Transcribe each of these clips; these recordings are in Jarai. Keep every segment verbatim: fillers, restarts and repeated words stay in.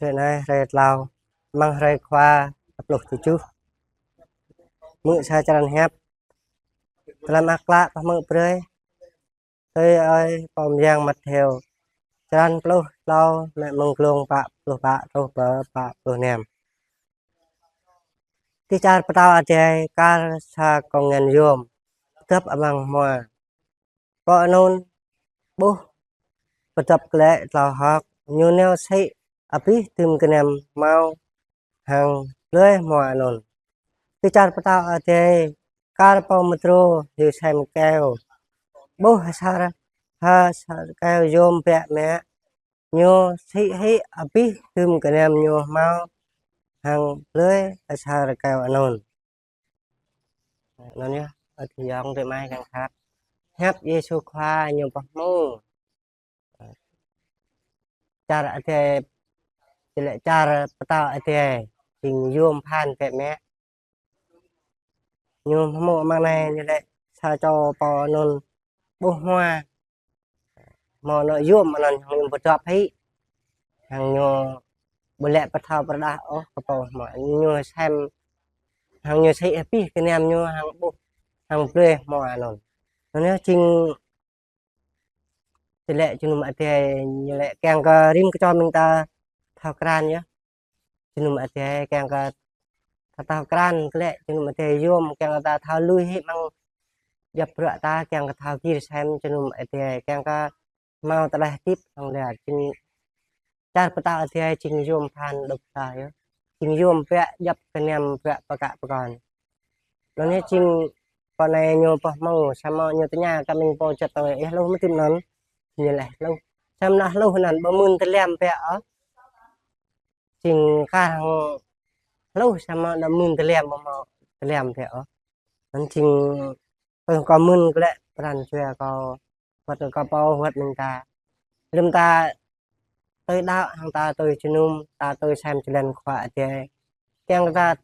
Hrơi anai hrơi tlâo, amăng hrơi Khua pluh tơjuh. Mơ̆ng sa črăn hiăp tơlơi mơak klă pơhmư̆ brơi tui ơi pô mơyang Mattheo, črăn pluh tlâo, mơ̆ng glông pă pluh pă truh pơ pă pluh năm. Dêh čar pơtao adai kar sa kông ngăn yôm pơdŏp amăng hmua. Pô anŭn ƀuh pơdŏp glaĭ tlâo hơ̆k, ñu nao sĭ abih dŭm gơnam hmâo hăng blơi hmua anŭn. Dêh čar pơtao adai kar pô mơdrô hyu sem keo. Ƀuh asar, asar keo yôm biă mă, ñu sĭ hĭ abih dŭm gơnam ñu hmâo hăng blơi asar keo anŭn. Anŭn yơh, ơ adơi ayŏng adơi amai kiăng khăp. Hiăp Yêsu Khua ñu pơhmư̆ čar adai, či laĭ čar pơtao adai, jing yôm phăn biă mă. Ñu pơhmư̆ amăng anai ñu laĭ sa čô pô anŭn ƀuh hmua. Hmâo anŏ yôm anŭn hăng ñu pơdŏp hĭ. Hăng ñu ƀu laĭ pơthâo pơrơđah ôh kơ pô hmua. Ñu sem hăng ñu sĭ abih gơnam ñu hăng ƀuh hăng blơi hmua anŭn. Anŭn yơh jing či laĭ jơnum adai ñu laĭ kiăng kơ rĭm kơčô ƀing ta thâo krăn yơh. Jơnum adai kiăng kơ ta thâo krăn glaĭ jơnum adai yôm, kiăng kơ ta thâo lui hĭ amăng djŏp bruă ta, kiăng kơ thâo gir sem jơnum adai, kiăng kơ hmâo tơlơi hơdip hlŏng lar. Jing čar pơtao adai jing yôm phăn đôč sa yơh. Jing yôm biă djŏp gơnam bruă pơkă pơkŏn. Anŭn yơh jing pô anai ñu pơhmư̆, samơ̆ ñu tơña kơ ƀing pô čơtơi, ih hluh mơ̆ tĭm anŭn? Ñu laĭ hluh. Samơ̆ anŏ hluh anŭn ƀu mưn tơlăm biă ôh. Jing kar hăng hluh samơ̆ anŏ mưn tơlăm ƀu hmâo tơlăm biă ôh. Anŭn jing pơ̆ng kâo mưn glaĭ pran jua kâo, wơ̆t kâo pô wơ̆t ƀing ta. Rĭm ta tui đaŏ hăng ta tui jơnum, ta tui sem jơlan Khua Adai. Kiăng kơ ta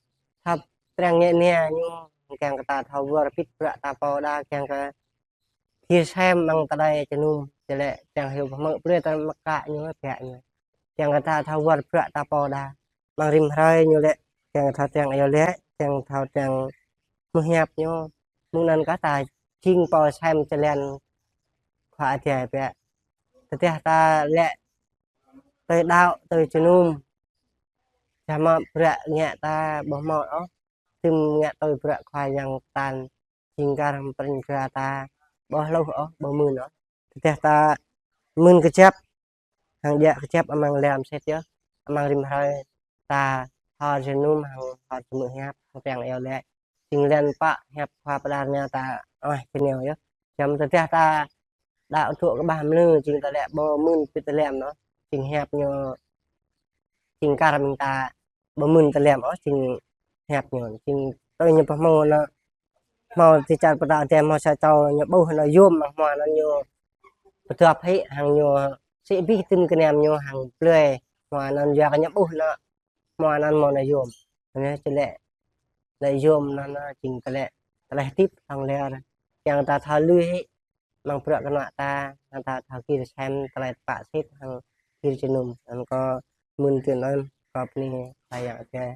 thâo triăng ngă nia ñu, kiăng kơ ta thâo wơr bĭt bruă ta pô đa, kiăng kơ gir sem amăng tơlơi jơnum, či laĭ kiăng hyu pơhmư̆ brơi tơlơi mơak klă ñu, biă ñu. Kiăng kơ ta thâo wơr bruă ta pô đa. Amăng rĭm hrơi ñu laĭ kiăng kơ thâo triăng iâu laĭ, kiăng kơ thâo triăng hmư̆ hiăp ñu. Mơ̆ng anŭn kơ ta jing pô sem jơlan Khua Adai biă. Tơdah ta laĭ tui đaŏ, tui jơnum, samơ̆ bruă ngă ta ƀu hmâo ôh, tơm ngă tui bruă Khua Yang Bơtan, jing kar hăng pran jua ta ƀu hluh ôh, ƀu mưn ôh. Tơdah ta mưn kơjăp, hăng djă kơjăp amăng lăm sĭt yơh, amăng rĭm hrơi ta hor jơnum hăng hor jơmư̆ hiăp, hăng triăng iâu laĭ. Jing lăm pă hiăp Khua pơđar nao ta, ơ, jơnum yơh. Samơ̆ tơdah ta đaŏ tŭ kơƀah mơnơ̆ng, jing ta laĭ ƀu mưn bĭt tơlăm anŭn, jing hiăp ñu, jing kar ƀing ta ƀu mưn tơlăm ôh, jing hiăp ñu, jing tui ñu pơhmư̆ anŭn. Hmâo dêh čar pơtao Adai hmâo sa čô ñu ƀuh anŏ yôm amăng hmua anŭn ñu pơdŏp hĭ hăng ñu sĭ abih tơm gơnam ñu hăng blơi hmua anŭn yua kơ ñu ƀuh anŏ hmua anŭn hmâo anŏ yôm. Anŭn či laĭ, laĭ yôm anŭn jing tơlơi, tơlơi hơdip hlŏng lar. Kiăng ta thâo lui hĭ amăng bruă kơnuă ta, hăng ta thâo gir sem tơlơi tơpă sĭt hăng gir jơnum. Anŭn kâo mưn tui anŭn, kâo bơni Khua Yang Adai.